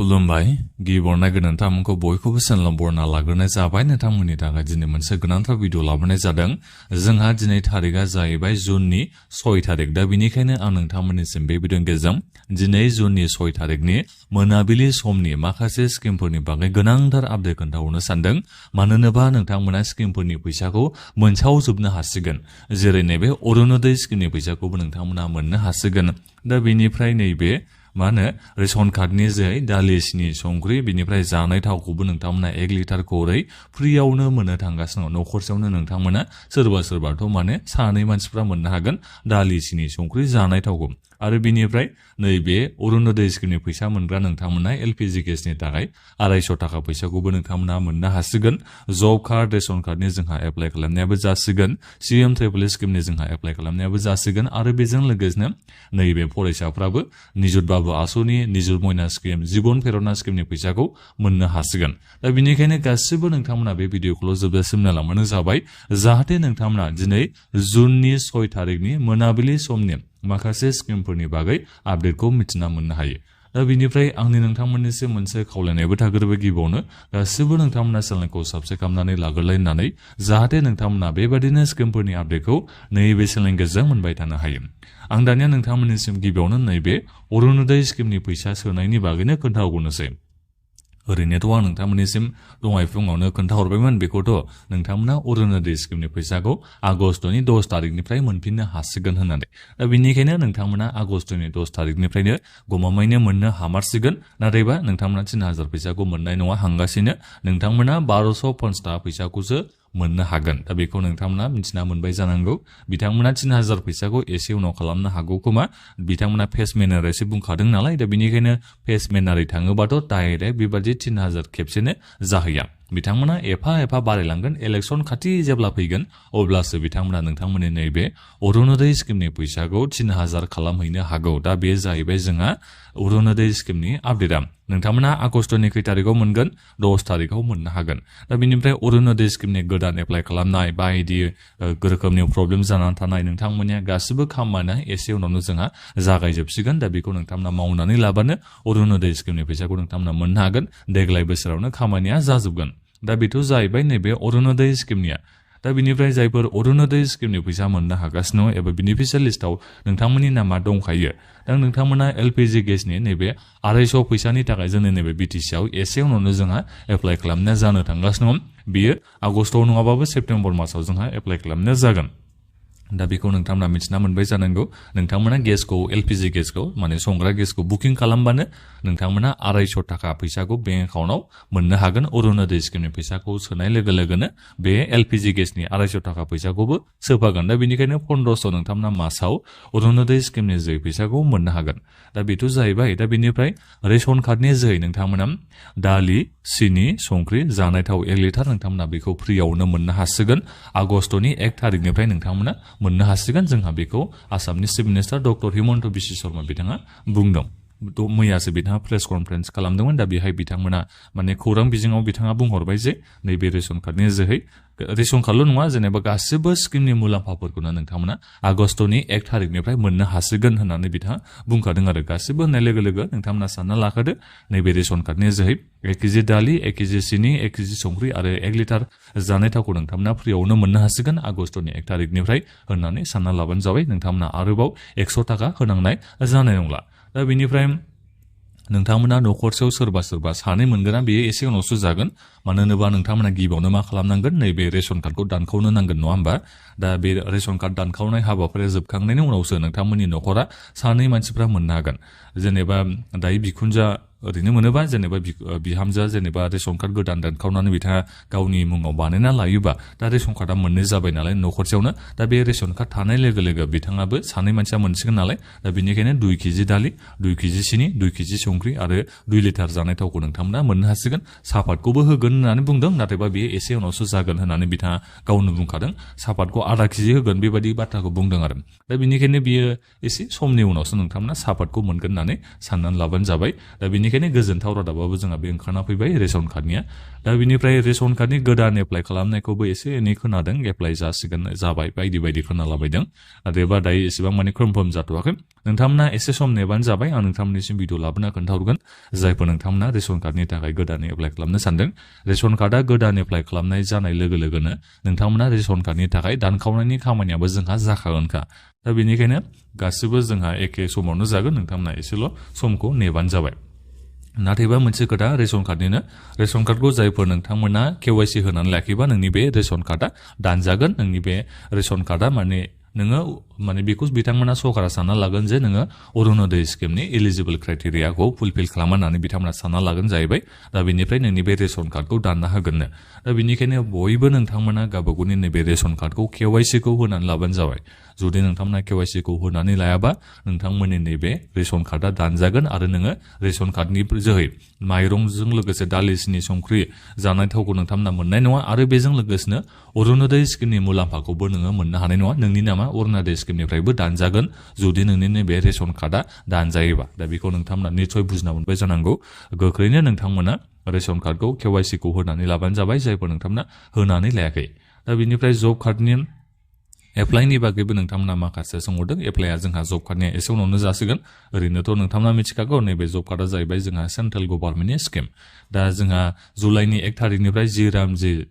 खुलुमबाय गिबियावनो नोंथांमोनखौ बयखौबो चेनेलाव बरना लाग्रोनाय जाबाय नोंथांमोननि थाखाय दिनै मोनसे गोनांथार भिडिअ लाबोनाय जादों जोंहा दिनै तारिखआ जाहैबाय जुननि 6 तारिख दा बेनिखायनो आं नोंथांमोननिसिम बे भिडिअनि गेजेरजों दिनै जुननि 6 तारिखनि मोनाबिलि समनि माखासे स्किमफोरनि बागै गोनांथार आपडेट खोन्थाहरनो सानदों मानोना नोंथांमोना स्किमफोरनि फैसाखौ मोनसावजोबनो हासिगोन जेरै नैबे अरुणोदय स्किमनि फैसाखौबो नोंथांमोना मोननो हासिगोन दा बेनिफ्राय नैबे रेशन कार्डनि जोहै दालि सिनि संख्रि बिनिफ्राय जानाय थावखौबो नोंथांमोना 1 लिटार खरै फ्रियावनो मोननो थांगासिनो दं नखरसेयावनो नोंथांमोना सोरबाथ' सानै मानसिफ्रा मोननो हागोन दालि सिनि संख्रि जानाय थावखौ आरो बिनिफ्राय नैबे अरुणोदय स्किमनि फैसा मोनग्रा नोंथांमोना एलपीजी गेसनि थाखाय 250 थाखा फैसाखौबो नोंथांमोना मोननो हासिगोन जब कार्ड रेशन कार्डनि जोंहा एप्लाइ खालामनायाबो जासिगोन CMAAA स्किमनि जोंहा एप्लाइ खालामनायाबो जासिगोन आरो बेजों लोगोसेनो नैबे फरायसाफ्राबो निजुत बाबु आसुनि निजुत मयना स्किम जीवन प्रेरणा स्किमनि फैसाखौ मोननो हासिगोन दा बेनिखायनो गासिबो नोंथांमोना बे भिडिअखौल' जोबजासिम नायलांबानो जाबाय जाहाथे नोंथांमोना दिनै जुननि 6 तारिखनि मोनाबिलि समनि माखासे स्किमफोरनि बागै आपडेटखौ मिथिना मोननो हायो दा बेनिफ्राय आंनि नोंथांमोननिसिम मोनसे खावलायनायबो थाग्रोबाय गिबियावनो गासिबो नोंथांमोना चेनेलखौ साबस्क्राइब खालामनानै लाग्रोलायनानै जाहाथे नोंथांमोना बेबादिनो स्किमफोरनि आपडेटखौ नैबे चेनेलनि गेजेरजों मोनबाय थानो हायो आं दानिया नोंथांमोननिसिम गिबियावनो नैबे अरुणोदय स्किमनि फैसा सोनायनि बागैनो खोन्थाहरनोसै ओरैनोथ' आं नोंथांमोननिसिम दहाय फुङावनो खोन्थाहरबायमोन बेखौथ' नोंथांमोना अरुणोदय स्किमनि फैसाखौ आगष्टनि 10 तारिखनिफ्राय मोनफिननो हासिगोन होननानै दा बेनिखायनो नोंथांमोना आगष्टनि 10 तारिखनिफ्रायनो गमामायैनो मोननो हामारसिगोन नाथायबा नोंथांमोना 3000 फैसाखौ मोननाय नङा हांगासिनो नोंथांमोना 1250 थाखा फैसाखौसो मोननो हागोन दा बेखौ नोंथांमोना मिथिना मोनबाय जानांगौ बिथांमोना 3000 फैसाखौ एसे उनाव खालामनो हागौ खोमा बिथांमोना फेस मेनारैसो बुंखादों नालाय दा बेनिखायनो फेस मेनारै थाङोबाथ' डाइरेक्ट बेबादि 3000 खेबसेनो जाहैया बिथांमोना एफा एफा बारायलांगोन इलेक्शन खाथि जेब्ला फैगोन अब्लासो बिथांमोना नोंथांमोननि नैबे अरुणोदय स्किमनि फैसाखौ 3000 खालामहैनो हागौ दा बे जाहैबाय जोंहा अरुणोदय स्किमनि आपडेटआ नोंथांमोना आगष्टनि खै तारिखआव मोनगोन 10 तारिखआव मोननो हागोन दा बेनिफ्राय अरुणोदय स्किमनि गोदान एप्लाइ खालामनाय बायदि रोखोमनि प्रब्लेम जानानै थानाय नोंथांमोननिया गासिबो खामानिया एसे उनावनो जोंहा जागायजोबसिगोन दा बेखौ नोंथांमोना मावनानै लाबानो अरुणोदय स्किमनि फैसाखौ नोंथांमोना मोननो हागोन देग्लाय बोसोरावनो खामानिया जाजोबगोन दा बेथ' जाहैबाय नैबे अरुणोदय स्किमनिया दा बिनिफ्राय जायफोर अरुणोदय स्किमनि फैसा मोननो हागासिनो एबा बेनिफिसियाल लिस्टआव नोंथांमोननि नामा दंखायो दा नोंथांमोना एलपीजी गेसनि नैबे 250 फैसानि थाखाय जोंनि नैबे बिटिसिआव एसे उनावनो जोंहा एप्लाइ खालामनाया जानो थांगासिनो बियो आगस्टआव नङाबाबो सेप्तेम्बर मासाव जोंहा एप्लाइ खालामनाया जागोन दा बेखौ नोंथांमोना मिथिना मोनबाय जानांगौ नोंथांमोना गेसखौ एलपीजी गेसखौ संग्रा गेसखौ बुकिं खालामबानो नोंथांमोना 250 थाखा फैसाखौ बेंक एकाउन्टआव मोननो हागोन अरुणोदय स्किमनि फैसाखौ सोनाय लोगो लोगोनो बे एलपीजी गेसनि 250 थाखा फैसाखौबो सोफागोन दा बेनिखायनो 1500 नोंथांमोना मासाव अरुणोदय स्किमनि जोहै फैसाखौ मोननो हागोन दा बेथ' जाहैबाय दा बेनिफ्राय रेशन कार्डनि जोहै नोंथांमोना दालि सिनि संख्रि जानाय थाव 1 लिटार नोंथांमोना बेखौ फ्रियावनो मोननो हासिगोन आगष्टनि 1 तारिखनिफ्राय नोंथांमोना मोननो हासिगोन जोंहा बेखौ आसामनि chief minister doctor Himanta Biswa Sharma बिथाङा बुंदों मैयासो बिथाङा प्रेस कनफारेन्स खालामदोंमोन दा बेहाय बिथांमोना खौरां बिजोङाव बिथाङा बुंहरबाय जे नैबे रेशन कार्डनि जोहै रेशन कार्डल' नङा जेनेबा गासिबो स्किमनि मुलाम्फाफोरखौनो नोंथांमोना आगष्टनि 1 तारिखनिफ्राय मोननो हासिगोन होननानै बिथाङा बुंखादों आरो गासिबो होननाय लोगो लोगो नोंथांमोना सानना लाखादो नैबे रेशन कार्डनि जोहै 1 केजि दालि 1 केजि सिनि 1 केजि संख्रि आरो 1 लिटार जानाय थावखौ नोंथांमोना फ्रियावनो मोननो हासिगोन आगष्टनि 1 तारिखनिफ्राय होननानै सानना लाबानो जाबाय नोंथांमोना आरोबाव 100 थाखा होनांनाय जानाय नंला दा बेनिफ्राय नोंथांमोना नखरसेयाव सोरबा सानै मोनगोना बेयो एसे उनावसो जागोन मानो होनोबा नोंथांमोना गिबियावनो मा खालामनांगोन नैबे रेशन कार्डखौ दानखावनो नांगोन नङा होमबा दा बे रेशन कार्ड दानखावनाय हाबाफारिया जोबखांनायनि उनावसो नोंथांमोननि नखरा सानै मानसिफ्रा मोननो हागोन जेनेबा दायो बिखुनजा ओरैनो मोनोबा जेनेबा बिहामजा जेनेबा रेशन कार्ड गोदान दानखावनानै बिथाङा गावनि मुङाव बानायना लायोबा दा रेशन कार्डआ मोननै जाबाय नालाय नखरसेयावनो दा बे रेशन कार्ड थानाय लोगो लोगो बिथाङाबो सानै मानसिया मोनसिगोन नालाय दा बेनिखायनो 2 केजि दालि 2 केजि सिनि 2 केजि संख्रि आरो 2 लिटार जानाय थावखौ नोंथांमोना मोननो हासिगोन सापातखौबो होगोन होननानै बुंदों नाथायबा बेयो एसे उनावसो जागोन होननानै बिथाङा गावनो बुंखादों सापातखौ आधा केजि होगोन बेबायदि बाथ्राखौ बुंदों आरो दा बेनिखायनो बियो एसे समनि उनावसो नोंथांमोना सापातखौ मोनगोन होननानै साननानै लाबानो जाबाय दा बेनिखायनो बेनिखायनो गोजोनथाव रादाबाबो जोंहा बे ओंखारना फैबाय रेशन कार्डनिया दा बिनिफ्राय रेशन कार्डनि गोदान एप्लाइ खालामनायखौबो एसे एनै खोनादों एप्लाइ जासिगोन जाबाय बायदि बायदि खोनालाबायदों नाथायबा दायो एसेबां माने कनफार्म जाथ'वाखै नोंथांमोना एसे सम नेबानो जाबाय आं नोंथांमोननिसिम भिडिअ लाबोना खोन्थाहरगोन जायफोर नोंथांमोना रेशन कार्डनि थाखाय गोदानै एप्लाइ खालामनो सानदों रेशन कार्डआ गोदान एप्लाइ खालामनाय जानाय लोगो लोगोनो नोंथांमोना रेशन कार्डनि थाखाय दानखावनायनि खामानियाबो जोंहा जाखागोनखा दा बेनिखायनो गासिबो जोंहा एखे समावनो जागोन नोंथांमोना एसेल' समखौ नेबानो जाबाय नाथायबा मोनसे खोथा रेशन कार्डनिनो रेशन कार्डखौ जायफोर नोंथांमोना केवाइसि होनानै लाखिबा नोंनि बे रेशन कार्डआ दानजागोन नोंनि बे रेशन कार्डआ नोङो माने बेखौ बिथांमोना सरकारा सानना लागोन जे नोङो अरुणोदय स्किमनि एलिजिबल क्राइटेरियाखौ फुलफिल खालामनानै बिथांमोना सानना लागोन जाहैबाय दा बेनिफ्राय नोंनि बे रेशन कार्डखौ दानना होगोननो दा बेनिखायनो बयबो नोंथांमोना गावबागावनि नैबे रेशन कार्डखौ केवाइसिखौ होनानै लाबानो जाबाय जुदि नोंथांमोना केवाइसिखौ होनानै लायाबा नोंथांमोननि नैबे रेशन कार्डआ दानजागोन आरो नोङो रेशन कार्डनि जोहै माइरंजों लोगोसे दालि सिनि संख्रि जानाय थावखौ नोंथांमोना मोननाय नङा आरो बेजों लोगोसेनो अरुणोदय स्किमनि मुलाम्फाखौबो नोङो मोननो हानाय नङा नोंनि नामा अरुणोदय स्किमनिफ्रायबो दानजागोन जुदि नोंनि नैबे रेशन कार्डआ दानजायोबा दा बेखौ नोंथांमोना निस्सय बुजिना मोनबाय जानांगौ गोख्रैनो नोंथांमोना रेशन कार्डखौ केवाइसिखौ होनानै लाबानो जाबाय जायफोर नोंथांमोना होनानै लायाखै दा बेनिफ्राय जब कार्डनि एप्लाइनि बागैबो नोंथांमोना माखासे सोंहरदों एप्लाइआ जोंहा जब कार्डनिया एसे उनावनो जासिगोन ओरैनोथ' नोंथांमोना मिथिखागौ नैबे जब कार्डआ जाहैबाय जोंहा सेन्ट्रेल गभर्नमेन्टनि स्किम दा जोंहा जुलाइनि 1 थारिखनिफ्राय जि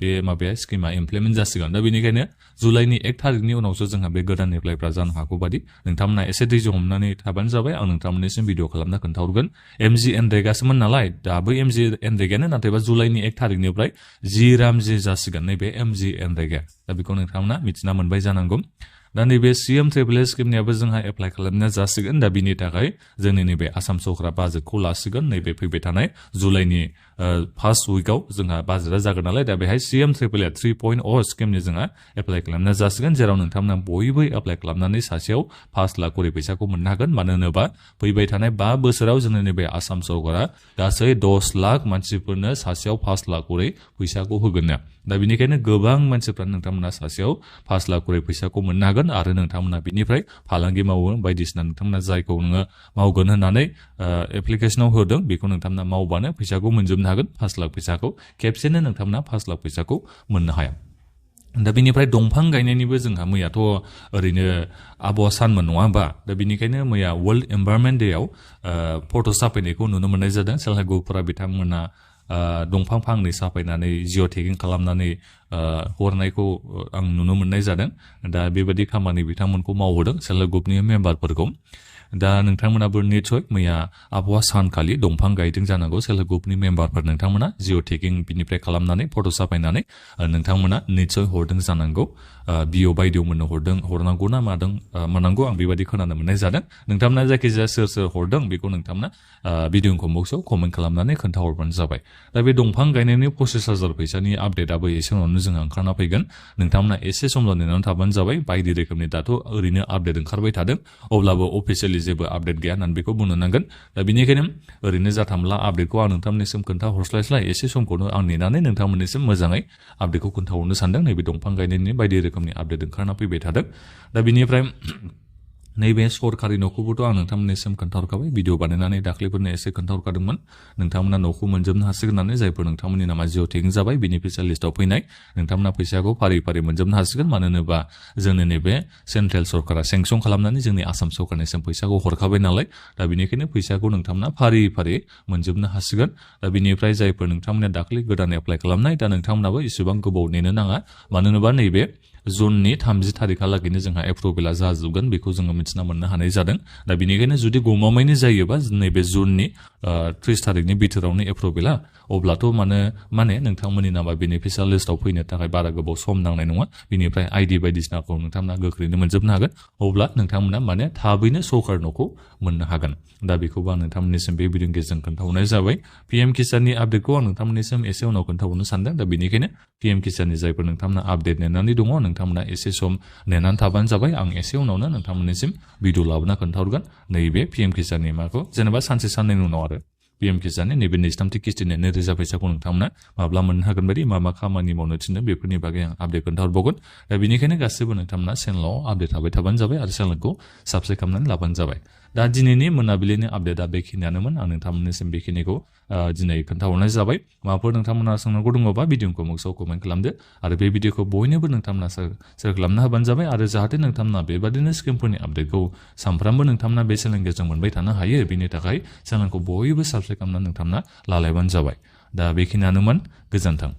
बे माबाया स्किमा इमप्लिमेन्ट जासिगोन दा बेनिखायनो जुलाइनि 1 थारिखनि उनावसो जोंहा बे गोदान एप्लाइफ्रा जानो हागौ बादि नोंथांमोना एसे दैजों हमनानै थाबानो जाबाय आं नोंथांमोननिसिम भिडिअ खालामना खोन्थाहरगोन MGNरेगासोमोन नालाय दाबो MGNरेगायानो नाथायबा जुलाइनि 1 थारिखनिफ्राय जि जासिगोन नैबे MGNरेगा दा बेखौ नोंथांमोना मिथिना मोनबाय जानांगौ दा नैबे CMAAA स्किमनियाबो जोंहा एप्लाइ खालामनाया जासिगोन दा बिनि थाखाय जोंनि नैबे आसाम सरकारा बाजेटखौ लासिगोन नैबे फैबाय थानाय जुलाइनि फार्स्ट उइकआव जोंहा बाजेटआ जागोन नालाय दा बेहाय CMAAA 3.0 स्किमनि जोंहा एप्लाइ खालामनाया जासिगोन जेराव नोंथांमोना बयबो एप्लाइ खालामनानै सासेयाव 5 लाख करि फैसाखौ मोननो हागोन मानो होनोबा फैबाय थानाय 5 बोसोराव जोंनि नैबे आसाम सरकारा गासै 10 लाख मानसिफोरनो सासेयाव 5 लाख करि फैसाखौ होगोननो दा बेनिखायनो गोबां मानसिफ्रा नोंथांमोना सासेयाव 5 लाख करि फैसाखौ मोननो हागोन आरो नोंथांमोना बिनिफ्राय फालांगि मावो बायदिसिना नोंथांमोना जायखौ नोङो मावगोन होननानै एप्लिकेशनाव होदों बेखौ नोंथांमोना मावबानो फैसाखौ मोनजोबनो हागोन 5 लाख फैसाखौ खेबसेनो नोंथांमोना 5 लाख फैसाखौ मोननो हाया दा बेनिफ्राय दंफां गायनायनिबो जोंहा मैयाथ' ओरैनो आबहावा सानमोन नङा होमबा दा बेनिखायनो मैया वर्ल्ड एनभायरनमेन्ट डेआव फट' साफायनायखौ नुनो मोननाय जादों सेल्फ हेल्प ग्रुपफोरा बिथांमोना दंफां फांनै साफायनानै जिअ टेगिं खालामनानै हरनायखौ आं नुनो मोननाय जादों दा बेबायदि खामानि बिथांमोनखौ मावहोदों सेल्फ हेल्प ग्रुपनि मेम्बारफोरखौ दा नोंथांमोनाबो निस्सय मैया आबहावा सानखालि दंफां गायदों जानांगौ सेल्फ हेल्प ग्रुपनि मेम्बारफोर नोंथांमोना जिअ टेगिं बिनिफ्राय खालामनानै फट' साफायनानै नोंथांमोना निस्सय हरदों जानांगौ बिअ बायदियाव मोननो हरनांगौ ना मानांगौ आं बेबायदि खोनानो मोननाय जादों नोंथांमोना जायखिजाया सोर हरदों बेखौ नोंथांमोना भिडिअ कम्बक्सआव कमेन्ट खालामनानै खोन्थाहरबानो जाबाय दा बे दंफां गायनायनि 25,000 फैसानि आपडेटआबो एसे उनावनो जोंहा ओंखारना फैगोन नोंथांमोना एसे समल' नेनानै थाबानो जाबाय बायदि रोखोमनि दाथ' ओरैनो आपडेट ओंखारबाय थादों अब्लाबो अफिसियेलि जेबो आपडेट गैया होननानै बेखौ बुंनो नांगोन दा बेनिखायनो ओरैनो जाथामला आपडेटखौ आं नोंथांमोननिसिम खोन्थाहरस्लायस्लाय एसे समखौनो आं नेनानै नोंथांमोननिसिम मोजाङै आपडेटखौ खोन्थाहरनो सानदों नैबे दंफां गायनायनि बायदि रोखोमनि आपडेट ओंखारना फैबाय थादों दा बेनिफ्राय नैबे सरकारि न'खौबोथ' आं नोंथांमोननिसिम खोन्थाहरखाबाय भिडिअ बानायनानै दाख्लैफोरनो एसे खोन्थाहरखादोंमोन नोंथांमोना न'खौ मोनजोबनो हासिगोन होननानै जायफोर नोंथांमोननि नामा जिअ टेगिं जाबाय बेनिफिसियेल लिस्टआव फैनाय नोंथांमोना फैसाखौ फारि फारि मोनजोबनो हासिगोन मानो होनोबा जोंनि नैबे सेन्ट्रेल सरकारा सेंसन खालामनानै जोंनि आसाम सरकारनिसिम फैसाखौ हरखाबाय नालाय दा बेनिखायनो फैसाखौ नोंथांमोना फारि फारि मोनजोबनो हासिगोन दा बेनिफ्राय जायफोर नोंथांमोना दाख्लै गोदान एप्लाइ खालामनाय दा नोंथांमोनाबो इसेबां गोबाव नेनो नाङा मानो होनोबा नैबे जुननि 30 थारिखहालागैनो जोंहा एप्रुभेला जाजोबगोन बेखौ जोङो मिथिना मोननो हानाय जादों दा बेनिखायनो जुदि गमामायैनो जायोबा नैबे जुननि 30 थारिखनि बिथोरावनो एप्रुभेला अब्लाथ' माने नोंथांमोननि नामा बेनिफिसियेल लिस्टआव फैनो थाखाय बारा गोबाव सम नांनाय नङा बिनिफ्राय आइडि बायदिसिनाखौ नोंथांमोना गोख्रैनो मोनजोबनो हागोन अब्ला नोंथांमोना माने थाबैनो सरकार न'खौ मोननो हागोन दा बेखौबो आं नोंथांमोननिसिम बे भिडिअनि गेजेरजों खोन्थाहरनाय जाबाय PM किसाननि आपडेटखौ आं नोंथांमोननिसिम एसे उनाव खोन्थाहरनो सानदों दा बेनिखायनो PM किसाननि जायफोर नोंथांमोना आपडेट नेनानै दङ नोंथांमोना एसे सम नेनानै थाबानो जाबाय आं एसे उनावनो नोंथांमोननिसिम भिडिअ लाबोना खोन्थाहरगोन नैबे PM किसाननि माखौ जेनेबा सानसे साननैनि उनाव आरो PM किसाननि नैबे 23 किस्तिनि 2,000 फैसाखौ नोंथांमोना माब्ला मोननो हागोन बायदि मा खामानि मावनो थिनदों बेफोरनि बागै आं आपडेट खोन्थाहरबावगोन दा बेनिखायनो गासिबो नोंथांमोना चेनेलाव आपडेट थाबाय थाबानो जाबाय आरो चेनेलखौ साबस्क्राइब खालामनानै लाबानो जाबाय दा दिनैनि मोनाबिलिनि आपडेटआ बेखिनियानोमोन आं नोंथांमोननिसिम बेखिनिखौ दिनै खोन्थाहरनाय जाबाय माबाफोर नोंथांमोना सोंनांगौ दङबा भिडिअखौ मोक्सआव कमेन्ट खालामदो आरो बे भिडिअखौ बयनोबो नोंथांमोना शेयार खालामना होबानो जाबाय आरो जाहाथे नोंथांमोना बेबादिनो स्किमफोरनि आपडेटखौ सानफ्रामबो नोंथांमोना बे चेनेलनि गेजेरजों मोनबाय थानो हायो बेनि थाखाय चेनेलखौ बयबो साबस्क्राइब खालामना नोंथांमोना लालायबानो जाबाय दा बेखिनियानोमोन गोजोन्थों